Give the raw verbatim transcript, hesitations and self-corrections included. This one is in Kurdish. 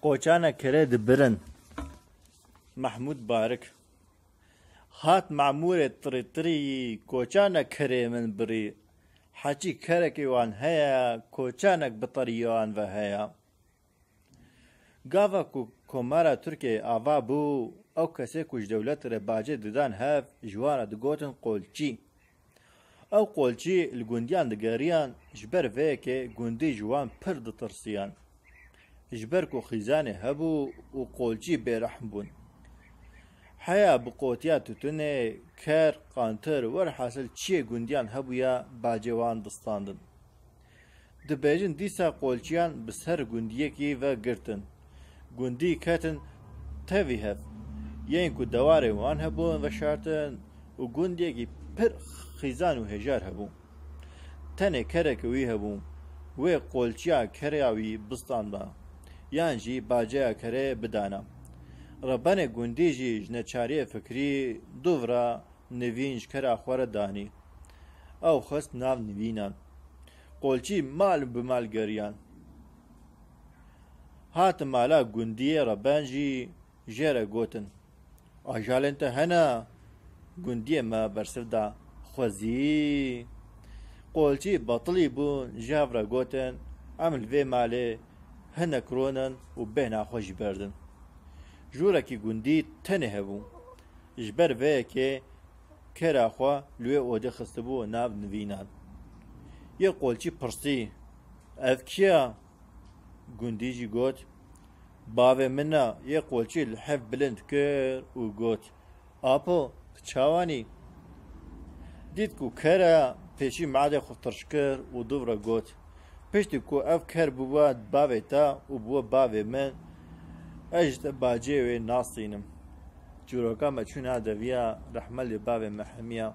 Koçana kerê dibirin. Mahmûd Barik. Hat mamûrê tirîtirî, koçana kerê min birî. Heçî kerekê wan heye, koçanek bi terî wan ve heye. Gava ku Komara Tirkiyeyê ava bû, ew kesê ku ji dewletê re bacê didan hev, ji wan re digotin qolçî. Ew qolçî li gundiyan digeriyan, ji ber vê yekê gundî ji wan pir ditirsiyan. Ji ber ku xîzanê hebû û qolçî bêrehm bûn. Heya bi qotiya tutunê, ker, qantir, werhasil çiyê gundiyan hebûya bacê wan distandin. Dibêjin dîsa qolçiyan bi ser gundiyekî ve girtin. Gundî ketin tevî hev. Yên ku dewarê wan hebûn veşartin û gundiyekî pir xîzan û hêjar hebû. Tenê kereke wî hebû. Wê qolçiya kereya wî bistanda. Yan jî baceya kerê bidana. Rebenê gundî jî ji neçariyê fikrî dûv re nivîn ji kera xwe re danî. Ew xist nav nivînan. Qolçî mal bi mal geriyan. Hatin mala gundiyê reben jî jê re gotin, "Ajalên te hene?" Gundiyê me bersiv da, "Xwezî." Qolçî betilî bûn, ji hev re gotin, "Em li vê malê hinek ronin û bêhna xwe jî berdin." Jûrekî gundî tenê hebû. Ji ber vê yekê kera xwe li wê odê xistibû nav nivînan. Yê qolçî pirsî, "Ev kî ye?" Gundî jî got, "Bavê min e." Yê qolçî li hev bilind kir û got, "Apo, tu çawa nî?" Dît ku ker e, pêşî madê xwe tirş kir û dûv re got, "Piştî ku ev ker bûba bavê te û bûba bavê min, ez ji te bacê wê nasînim." Çîroka me çûna deviya rehme lê bavê me hemiya.